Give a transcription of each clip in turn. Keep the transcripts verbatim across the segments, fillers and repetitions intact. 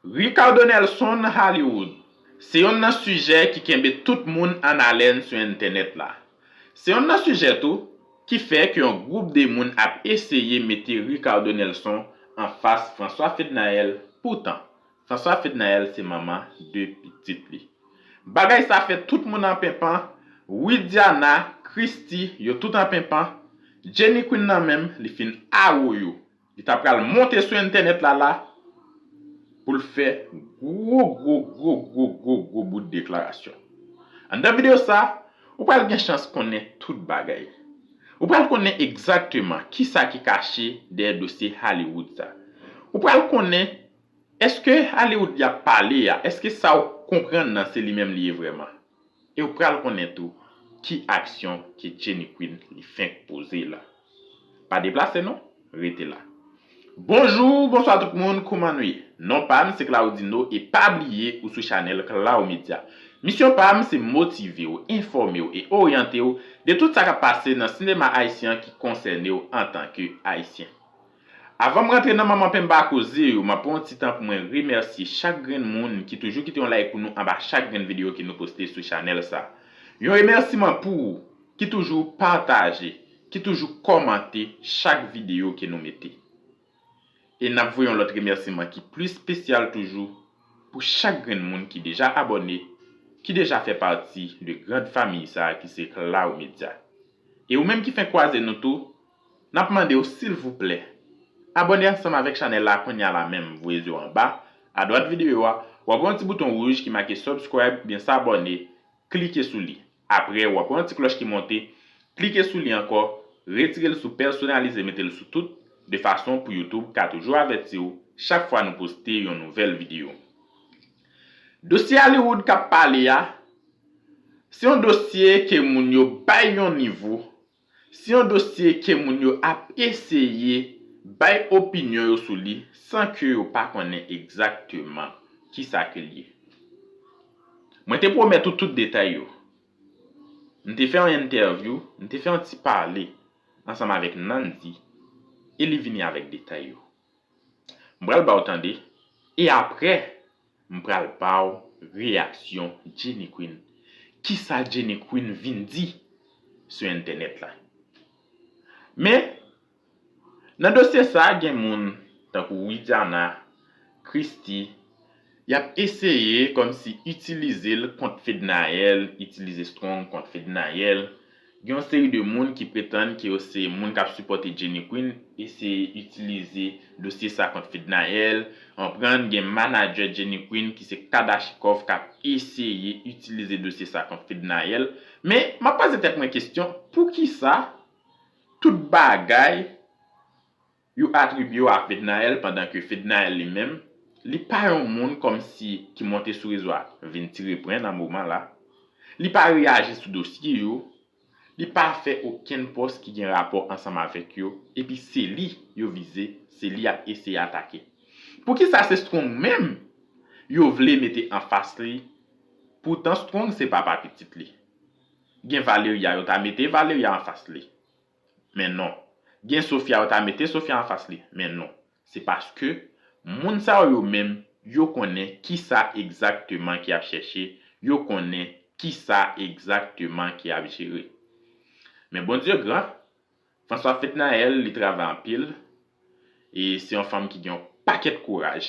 Ricardo Nelson Hollywood se yonn nan sijè ki kenbe tout moun an alèn sou entènèt la. Se yonn nan sijè tou ki fè ke yon gwoup de moun ap eseye mete Ricardo Nelson anfas François Fednaelle. Poutan, François Fednaelle se manman de pitit li. Bagay sa fè tout moun an penpan, Widiana, Christie, yo tout an penpan, Jenny Queen nan menm, li fin awoyo. Li ta pral monte sou entènèt la la pou l fè gwo, gwo, gwo, gwo, gwo, gwo bout deklarasyon. Anndan videyo sa, ou pral gen chans konnen tout bagay. Ou pral konnen egzakteman kisa ki kache dèyè dosye Hollywood sa. Ou pral konnen èske Hollywood y ap pale a, èske sa w konprann nan se li menm li ye vrèman. E w pral konnen tou ki aksyon ke Jenny Queen li fenk poze la. Pa deplase non, rete la. Bonjou, bonswa tout moun, kouman nou ye? Non pa m se Claudino e pa bliye ou sou chanèl Claude Media. Misyon pa m se motive w, enfòme w e oryante w de tout sa k ap pase nan sinema ayisyen an ki konsène w antanke ayisyen. Avan m rantre nan manman penba koze yo, m ap pran yon ti tan pou mwen remèsye chak grenn moun ki toujou kite yon like pou nou anba chak grenn videyo ke nou poste sou chanèl sa. Yon remèsiman pou ou ki toujou pataje, ki toujou kòmante chak videyo ke nou mete. E n ap voye yon lòt remèsiman ki plis espesyal toujou pou chak grenn moun ki deja abòne, ki deja fè pati de grand fanmi sa a ki se Claude Media. E ou menm ki fenk kwaze nou tou, n ap mande w silvouplè, abòne ansanm avèk chanèl la kounye a la menm, voye zye w anba, adwat videyo a, w ap wè yon ti bouton wouj ki make subscribe oubyen s'abonner, klike sou li. Apre, w ap wè yon ti klòch ki monte, klike sou li ankò, retire l sou pèsonalize, mete l sou tout, de fason pou YouTube ka toujou avèti w chak fwa nou poste yon nouvèl videyo. Dosye Hollywood k ap pale a, se yon dosye ke moun yo bay yon nivo, se yon dosye ke moun yo ap eseye bay opinyon yo sou li san ke yo pa konnen egzakteman kisa ke l ye. Mwen te pwomèt ou tout detay yo. M te fè yon entèvyou, m te fè yon ti pale ansanm avèk Nandy e li vini avèk detay yo. M pral ba w tande e apre m pral ba w reyaksyon Jenny Queen. Kisa Jenny Queen vin di sou entènèt la? Men, nan dosye sa a, gen moun tankou Widiana, Christie, y ap eseye kòmsi itilize l kont Fednaelle, itilize Strong kont Fednaelle. Gen yon seri de moun ki pretann ke yo se moun k ap sipòte Jenny Queen, eseye itilize dosye sa kont Fednaelle. Konprann, gen manadjè Jenny Queen ki se Kadashikov k ap eseye itilize dosye sa kont Fednaelle. Men, m ap poze tèt mwen kesyon, poukisa tout bagay yo atribye yo a Fednaelle pandan ke Fednaelle li menm, li pa yon moun kòmsi ki monte sou rezo a vin tire pwen nan moman la. Li pa reyaji sou dosye yo, li pa fè okenn pòs ki gen rapò ansanm avèk yo, epi se li yo vize, se li y ap eseye atake. Poukisa se Strong menm yo vle mete anfas li? Poutan Strong se papa pitit li. Gen Valeria, yo ta mete Valeria anfas li. Men non. Gen Sofia, yo ta mete Sofia anfas li. Men non. Se paske moun sa yo menm, yo konnen kisa egzakteman ki ap chèche, yo konnen kisa egzakteman ki ap jere. Men Bondye gran, François Fednaelle, li travay anpil, e se yon fanm ki gen yon pakèt kouraj.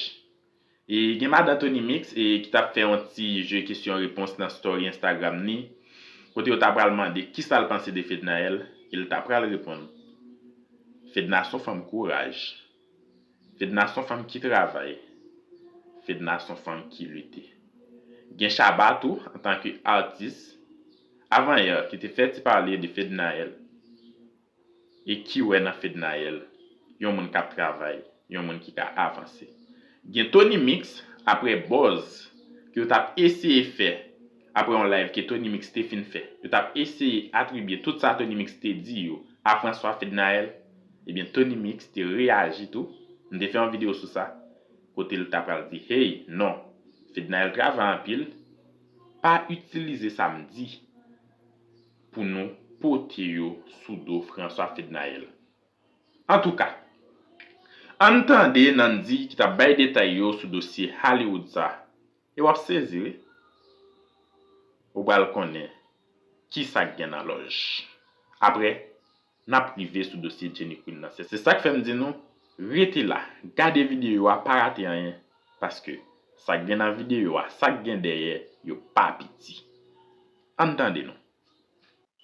E gen madan Tony Mix e ki t ap fè yon ti je kesyon repons nan story Instagram ni, kote yo ta pral mande kisa l panse de Fednaelle, e l ta pral reponn, Fedna se yon fanm kouraj. Fedna se yon fanm ki travay. Fedna se yon fanm ki lite. Gen Shabba tou, antanke atis, avanyè, ki te fè ti pale de Fednaelle e ki wè nan Fednaelle yon moun k ap travay, yon moun ki ka avanse. Gen Tony Mix, apre buzz ke yo t ap eseye fè, apre yon live ke Tony Mix te fin fè, yo t ap eseye atribye tout sa Tony Mix te di yo a François Fednaelle. Ebyen, Tony Mix te reyaji tou. M te fè yon videyo sou sa, kote l ta pral di, hey, non, Fednaelle travay anpil, pa itilize sa m di pou nou pote yo sou do François Fednaelle. Antouka, Ann tande Nandy ki t ap bay detay yo sou dosye Hollywood sa. E w ap sezi wi. Ou pral konnen kisa k gen nan lòj. Apre, n ap rive sou dosye Jenny Queen nan. Se, se sa k fè m di nou, rete la, gade videyo a, pa rate anyen, paske sa k gen nan videyo a, sa k gen dèyè, yo pa piti. Ann tande nou.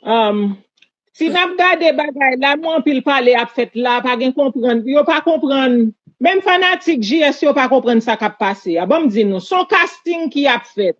Um, si n ap gade bagay la, mwen anpil pale ap fèt la, pa gen konprann. Yo pa konprann. Menm fanatik J S yo pa konprann sa k ap pase a. Ban m di nou, se yon casting ki ap fèt.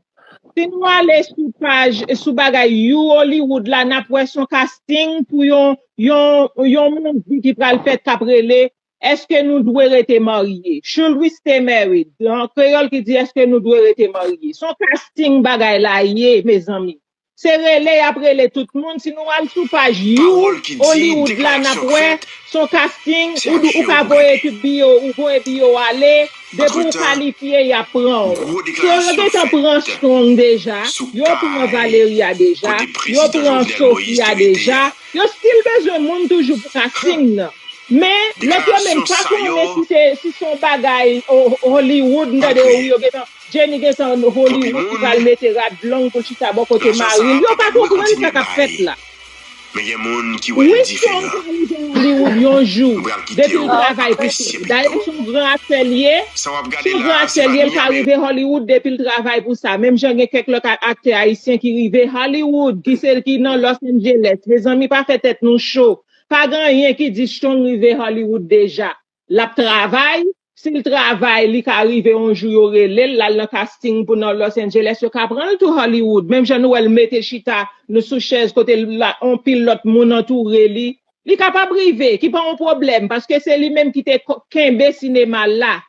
Si nou ale sou paj, sou bagay You Hollywood la, n ap wè se yon casting pou yon, yon, yon movie ki pral fèt k ap rele Èske nou dwe rete marye? Should we stay married? An kreyòl ki di èske nou dwe rete marye? Se yon casting bagay la ye, mezanmi. Se rele y ap rele tout moun. Si nou al sou paj You Hollywood la, n ap wè se yon casting, ou, ou ka voye tout biyo, ou voye biyo ale, depi ou kalifye, y ap pran w. So, yo gentan pran Strong deja, yo pran Valeria deja, yo pran Sophia deja, yo still bezwen moun toujou pou casting nan. Men, lòt yo menm pa konnen si se, si se yon bagay Hollywood, m tande yo, wi, yo gentan, Jenny gentan Hollywood ki pral mete rad long pou l chita bò kote mari l. Yo pa konprann sa k ap fèt la. Men gen moun ki wè l diferan. Hollywood yon jou, depi l travay pou sa. Dayè, se yon gran aktè l ye. Se yon gran aktè l ye, l ka rive Hollywood depi l travay pou sa. Menm jan gen kèk lòt aktè ayisyen ki rive Hollywood, ki se ki nan Los Angeles. Mezanmi, pa fè tèt nou cho. Pa gen anyen ki di Strong rive Hollywood deja. L ap travay. Si l travay, li ka rive yon jou yo rele l, l al nan casting pou nan Los Angeles, yo ka pran l tou Hollywood. Menm jan nou wè l mete chita nou sou chèz kote l la, yon pil lòt moun antoure li. Li kapab rive, ki pa yon pwoblèm, paske se li menm ki te kenbe sinema la.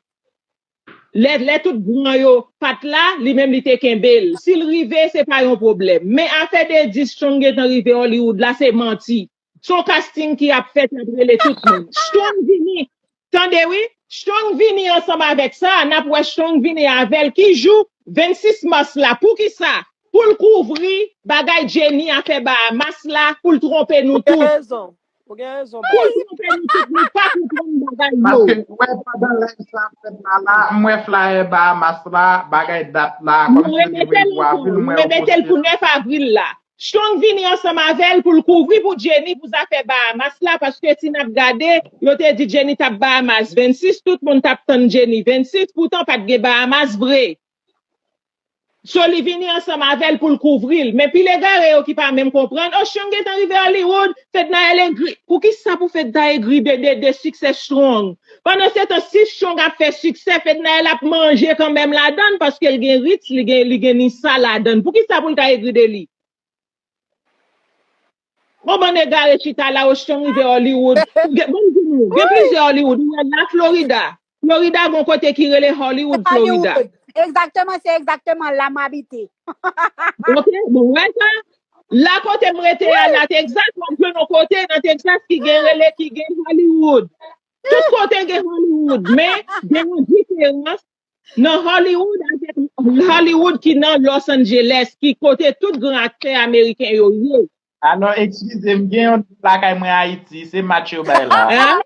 Lè, lè tout gran yo pa t la, li menm li te kenbe l. Si l rive, se pa yon pwoblèm. Men afè de di Strong gentan rive Hollywood la, se manti. Se yon casting ki ap fèt, y ap rele tout moun. Strong vini, tande wi, Strong vini ansanm avèk sa, n ap wè Strong vini avè l ki jou? Vennsis mas la. Poukisa? Pou l kouvri bagay Jenny a fè Bahamas la, pou l twonpe nou tout. Pou l twonpe nou tout, nou pa konprann bagay yo. Paske m wè pandan live sa ap fèt la la, m wè flyer Bahamas la, bagay dat la, kòmsi yo te voye l pou avril, m wè yo poste l. Mete l pou nèf avril la. Strong vini ansanm avè l pou l kouvri pou Jenny pou zafè Bahamas la, paske si n ap gade, yo te di Jenny t ap Bahamas vennsis, tout moun t ap tann Jenny vennsis, poutan pa t gen Bahamas vre. So, li vini ansanm avè l pou l kouvri l. Men pil egare yo ki pa menm konprann, o, Strong gentan rive Hollywood, Fednaelle egri. Poukisa pou Fednaelle egri de, de, de siksè Strong? Pandansetan, si Strong ap fè siksè, Fednaelle ap manje kanmenm ladan l, paske l gen Ritz, li gen, li gen Nisa ladan l. Poukisa pou l ta egri de li? Bon, bann egare chita la, o Strong rive Hollywood. Gen, bon, m di nou, gen plizyè Hollywood. Ou wè la Florida. Florida, gon kote ki rele Hollywood, Florida. Egzakteman, se egzakteman la m abite. Ok, bon, wè sa. La kote m rete a, la Texas, w ap jwenn yon kote nan Texas ki gen rele, ki gen Hollywood. Tout kote gen Hollywood, men gen yon diferans nan Hollywood avèk Hollywood ki nan Los Angeles, ki kote tout gran aktè ameriken yo ye. Alò, eskize m, gen yon lakay mwen Ayiti, se match yo bay la.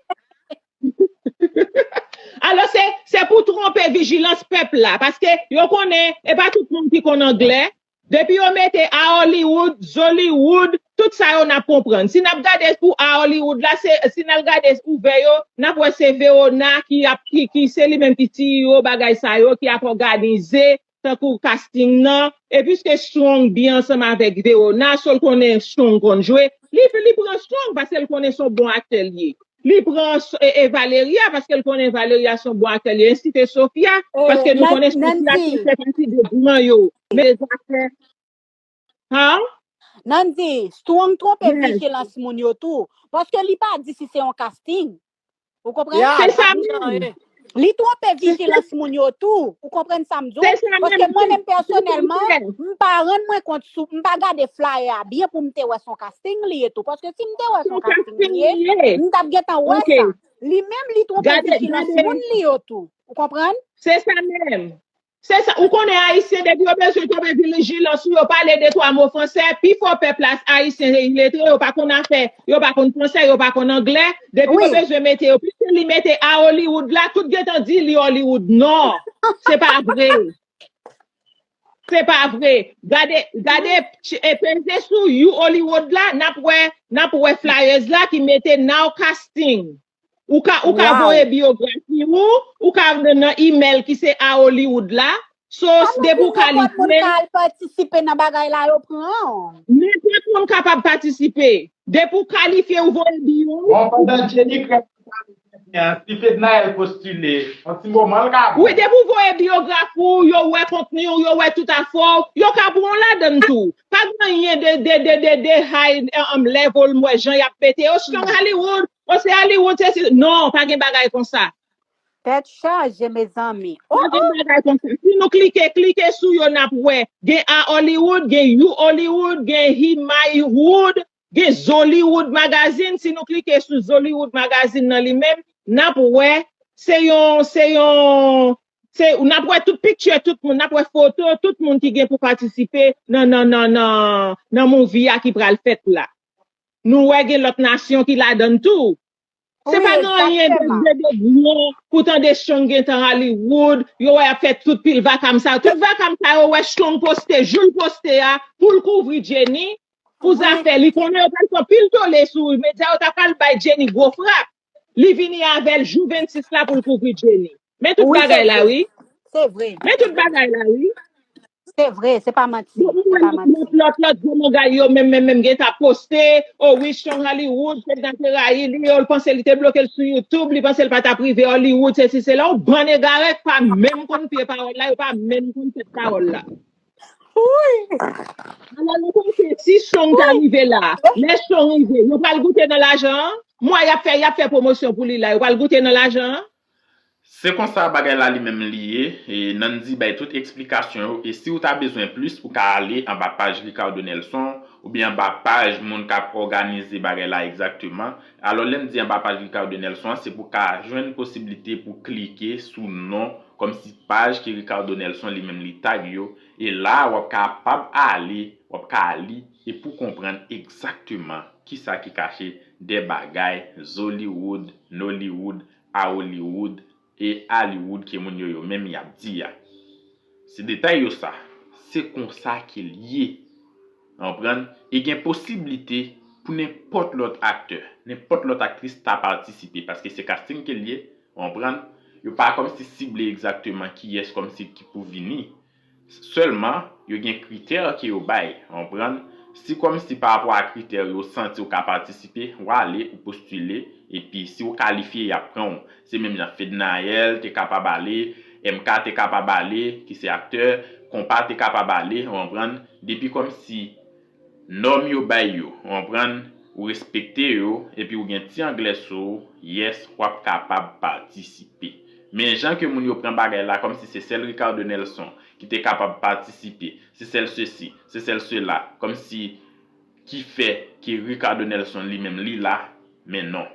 Alò, se, se pou twonpe vijilans pèp la, paske yo konnen, e pa tout moun ki konn anglè. Depi yo mete a Hollywood, Zollywood, tout sa yo n ap konprann. Si n ap gade pou a Hollywood la, se, si n al gade ouvè yo, n ap wè se Verona ki ap, ki, ki se li menm ki C E O bagay sa yo, ki ap òganize tankou casting nan. E piske Strong byen ansanm avèk Verona, so l konnen Strong konn jwe, li, li pran Strong paske l konnen se yon bon aktè l ye. Li pran e, e Valeria paske l konnen Valeria se yon bon aktè. Li ensite Sophia paske nou konnen Sophia ki fè pati de gran yo. Men zafè. Huh? Nandy, Strong twonpe vijilans moun yo tou. Paske li pa di si se yon casting. Ou konprann? Se sa menm. Li twonpe vijilans moun yo tou. Ou konprann sa m di w? Paske mwen menm pèsonèlman, m pa rann mwen kont sou, m pa gade flyer a byen pou m te wè se yon casting li ye tou. Paske si m te wè se yon casting li ye, m t ap gentan wè sa. Li menm li twonpe vijilans moun li yo tou. Ou konprann? Se sa menm. Se sa, ou konnen Ayisyen, depi yo bezwen tonbe vijilans sou yo, pale de twa mo fransè, pifò pèp la, Ayisyen, iletre, yo pa konn afè, yo pa konn fransè, yo pa konn anglè. Depi yo bezwen mete yo, piske li mete a Hollywood la, tout gentan di li Hollywood. Non, se pa vre. Se pa vre. Gade, gade, e peze sou You Hollywood la, n ap wè, n ap wè flyers la ki mete now casting. Ou ka, ou ka voye biyografi ou, ou ka nan, nan email ki se a Hollywood la. So, depi ou kalifye. Nenpòt moun ka al patisipe nan bagay la, yo pran. Nenpòt moun kapab patisipe. Depi ou kalifye, ou voye biyo. Bon, pandan Jenny Crème, si Fednaelle postile, yon ti moman l ka bon. Wi, depi ou voye biyografi w, yo wè kontni w, yo wè tout afè w, yo ka pran w ladann tou. Pa gen anyen de, de, de, de, de high, um, level, m wè jan y ap mete yo, strong Hollywood, o se Hollywood, se, se, non, pa gen bagay konsa. Tèt chaje, mezanmi. Oh, Pa gen bagay konsa. Si nou klike, klike sou yo, n ap wè. Gen a Hollywood, gen you Hollywood, gen he my wood, gen Zollywood Magazine. Si nou klike sou Zollywood Magazine nan li menm, n ap wè, se yon, se yon, se, n ap wè tout picture, tout moun, n ap wè foto, tout moun ki gen pou patisipe nan, nan, nan, nan, nan movie a ki pral fèt la. Nou wè gen lòt nasyon ki ladann tou. Se pa gen anyen de, de, de gwo pou tande Strong gentan Hollywood, yo wè y ap fè tout pil vakam sa yo. Tout vakam sa yo wè Strong poste, jou l poste a, pou l kouvri Jenny, pou zafè li konnen yo pral pran pil tole sou medya yo, ta pral bay Jenny gwo frap. Li vini avè l jou vennsis la pou l kouvri Jenny. Men tout bagay la wi. Se vre. Men tout bagay la wi. Se vre, se pa manti. Bon, mwen wè lòt, lòt, lòt, lòt gwo mangay yo menm, menm, menm, gentan poste, oh wi, Strong Hollywood, Fedna te rayi li, yo, l panse li te bloke l sou YouTube, li panse l pa t ap rive Hollywood, sesi, sela, yon bann egare k pa menm konn pye pawòl la, yo pa menm konn tèt pawòl la. Wi. Alò, nou panse si Strong ta rive la, lè Strong rive, yo pral goute nan lajan an? Mwen, y ap fè, y ap fè pwomosyon pou li la, yo pral goute nan lajan an? Se konsa bagay la li menm li ye, e Nandy bay tout eksplikasyon yo, e si w ta bezwen plis, ou ka ale anba paj Ricardo Nelson, oubyen anba paj moun k ap òganize bagay la egzakteman. Alò, lè m di anba paj Ricardo Nelson an, se pou w ka jwenn posiblite pou w klike sou non, kòmsi paj ke Ricardo Nelson li menm li tag yo, e la a w ap kapab ale, w ap ka li, e pou w konprann egzakteman kisa ki kache dè bagay Zollywood, Nollywood, a Hollywood e Hollywood ke moun yo yo menm y ap di a. Se detay yo sa. Se konsa ke l ye. Ou konprann? E gen posiblite pou nenpòt lòt aktè, nenpòt lòt aktris ta patisipe, paske se casting ke l ye, ou konprann? Yo pa kòmsi sible egzakteman kiyès kòmsi ki pou vini. Sèlman, yo gen kritè ke yo bay, ou konprann? Si kòmsi pa rapò a kritè yo, ou santi w ka patisipe, w ale, ou postile, epi si w kalifye, y ap pran w. Se menm jan Fednaelle te kapab ale, M K te kapab ale, ki se aktè, Konpa te kapab ale, ou konprann? Depi kòmsi nòm yo bay yo, ou konprann? Ou respekte yo, epi ou gen ti anglè sou ou, yes, w ap kapab patisipe. Men jan ke moun yo pran bagay la kòmsi se sèl Ricardo Nelson ki te kapab patisipe, se sèl sesi, se sèl sela, kòmsi ki fè ke Ricardo Nelson li menm li la, men non.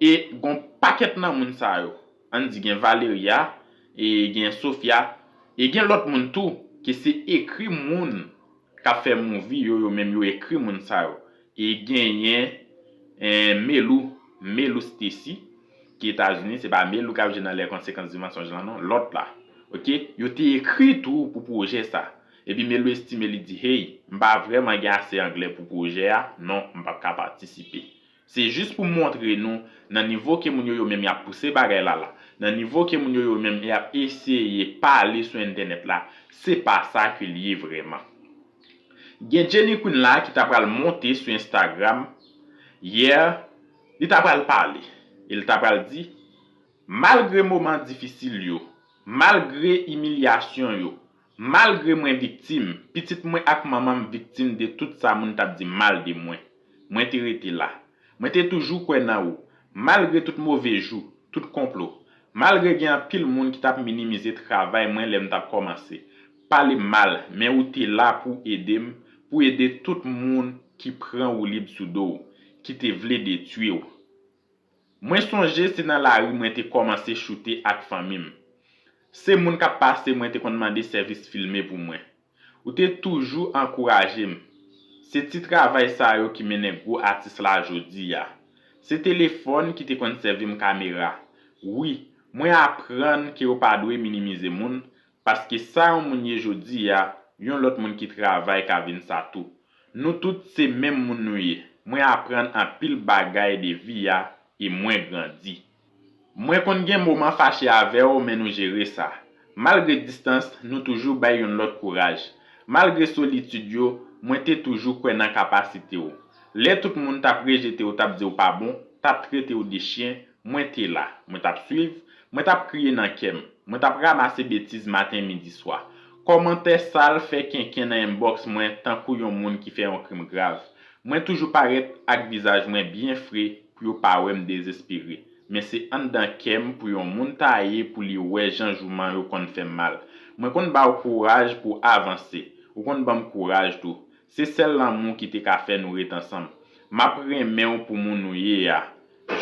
E gon pakèt nan moun sa yo, ann di gen Valeria, e gen Sofia, e gen lòt moun tou, ke se ekri moun k ap fè movie yo, yo menm yo ekri moun sa yo. E genyen, en, Melou, Melou Stacy, ki Etazini, se pa Melou k ap jwe nan Les Conséquences du Mensonge lan non, lòt la. Oke, yo te ekri tou pou pwojè sa. Epi Melou estime li di, hey, m pa vrèman gen ase anglè pou pwojè a, non, m p ap ka patisipe. Se jis pou montre nou, nan nivo ke moun yo yo menm y ap pouse bagay la la, nan nivo ke moun yo yo menm y ap eseye pale sou entènèt la, se pa sa ke l ye vrèman. Gen Jenny Queen la ki ta pral monte sou Instagram yè, li ta pral pale, e li ta pral di, malgre moman difisil yo, malgre imilyasyon yo, malgre mwen viktim, pitit mwen ak manman m viktim de tout sa moun t ap di mal de mwen, mwen te rete la. Mwen te toujou kwè nan ou, malgre tout move jou, tout konplo, malgre gen anpil moun ki t ap minimize travay mwen lè m t ap kòmanse, pale m mal, men ou te la pou ede m, pou ede tout moun ki pran woulib sou do w, ki te vle detwi w. Mwen sonje se nan lari mwen te kòmanse choute ak fanmi m. Se moun k ap pase mwen te konn mande sèvis filme pou mwen. Ou te toujou ankouraje m. Se ti travay sa yo ki mennen gwo atis la jodi a. Se telefòn ki te konn sèvi m kamera. Wi, mwen aprann ke w pa dwe minimize moun, paske sa yon moun ye jodi a, yon lòt moun ki travay ka vin sa tou. Nou tout se menm moun nou ye. Mwen aprann anpil bagay de vi a e mwen grandi. Mwen konn gen moman fache avè w, men nou jere sa. Malgre distans, nou toujou bay youn lòt kouraj. Malgre solitid yo, mwen te toujou kwè nan kapasite w. Lè tout moun t ap rejete w, t ap di w pa bon, t ap trete w de chen, mwen te la. Mwen t ap swiv, mwen t ap kriye nan kè m. Mwen t ap ranmase betiz maten, midi, swa. Kòmantè sal fè kenken nan inbox mwen tankou yon moun ki fè yon krim grav. Mwen toujou parèt ak vizaj mwen byen fre pou yo pa wè m dezespere. Men se anndan kè m pou yon moun ta ye pou li wè jan jouman yo konn fè m mal. Mwen konn ba w kouraj pou w avanse. Ou konn ban m kouraj tou. Se sèl lanmou ki te ka fè nou ret ansanm. M ap renmen w pou moun ou ye a.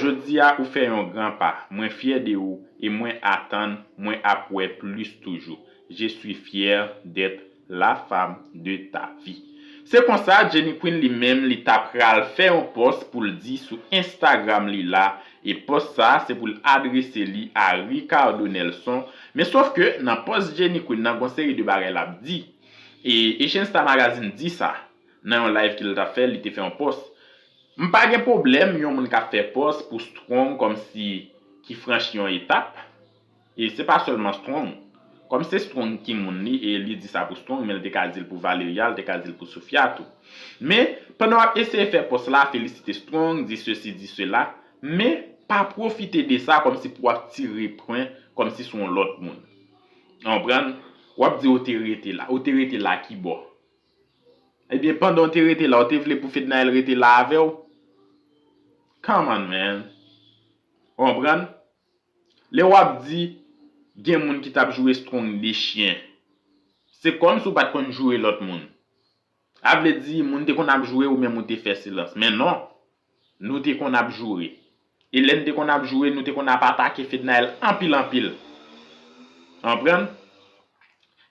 Jodi a ou fè yon gran pa. Mwen fyè de ou e mwen atann mwen ap wè plis toujou. Je suis fière d'être la femme de ta vie. Se konsa, Jenny Queen li menm, li ta pral fè yon pòs pou l di sou Instagram li la, e pòs sa a se pou l adrese li a Ricardo Nelson. Men sòf ke nan pòs Jenny Queen nan, gon seri de bagay l ap di. E Asian Star Magazine di sa nan yon live ke l t ap fè, li te fè yon pòs. M pa gen pwoblèm yon moun k ap fè pòs pou Strong kòmsi ki franchi yon etap. E se pa sèlman Strong. Kòm se Strong ki moun li, e li di sa pou Strong, men l te ka di l pou Valeria, l te ka di l pou Sophia tou. Men, pandan w ap eseye fè pòs la, felisite Strong, di sesi, di sela, men pa pwofite de sa kòmsi pou w ap tire pwen, kòmsi se yon lòt moun. Ou konprann? W ap di ou te rete la. Ou te rete la ki bò? Ebyen, pandan w te rete la, ou te vle pou Fednaelle rete la avè w? Come on, man. Ou konprann? Lè w ap di, gen moun ki t ap joure Strong de chyen. Se kòmsi w pa t konn joure lòt moun. A vle di, moun te konn ap joure ou menm ou te fè silans. Men non, nou te konn ap joure. E lè n te konn ap joure, nou te konn ap atake Fednaelle anpil, anpil. Ou konprann?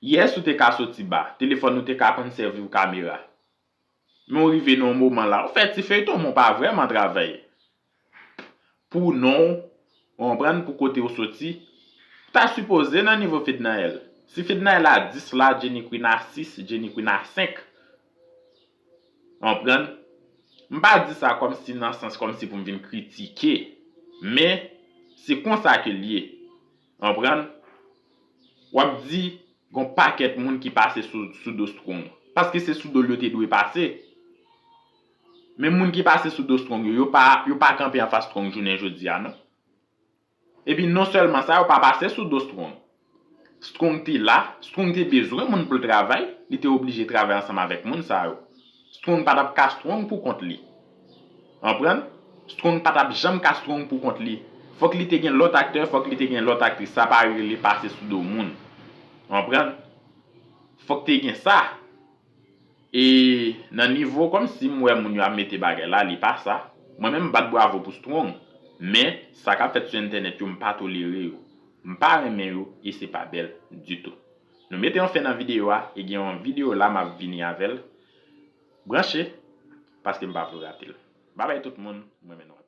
Yès ou te ka soti ba, telefòn ou te ka konn sèvi w kamera. Men w rive nan yon moman la, ou fè ti feyton, men w pa vrèman travay pou non w, ou konprann, pou kote w soti. Ou ta sipoze nan nivo Fednaelle. Si Fednaelle a dis la, Jenny Queen a sis, Jenny Queen a senk. Ou konprann? M pa di sa kòmsi nan sans kòmsi pou m vin kritike, men se konsa ke l ye. Ou konprann? W ap di, gon pakèt moun ki pase sou, sou do Strong. Paske se sou do l yo te dwe pase. Men moun ki pase sou do Strong yo, yo pa, yo pa kanpe anfas Strong jounen jodi a, non. Epi non sèlman sa, yo pa pase sou do Strong. Strong te la, Strong te bezwen moun pou l travay, li te oblije travay ansanm avèk moun sa yo. Strong pa t ap ka Strong pou kont li. Ou konprann? Strong pa t ap janm ka Strong pou kont li. Fòk li te gen lòt aktè, fòk li te gen lòt aktris. Sa pa rele pase sou do moun. Ou konprann? Fòk te gen sa. E nan nivo kòmsi m wè moun yo ap mete bagay la, li pa sa. Mwen menm, m bat bravo pou Strong. Men, sa k ap fèt sou entènèt yo, m pa tolere yo. M pa renmen yo e se pa bèl ditou. Nou mete yon fen nan videyo a e gen yon videyo la m ap vini avè l. Branche, paske m pa vle w rate l. Babay tout moun, m renmen nou.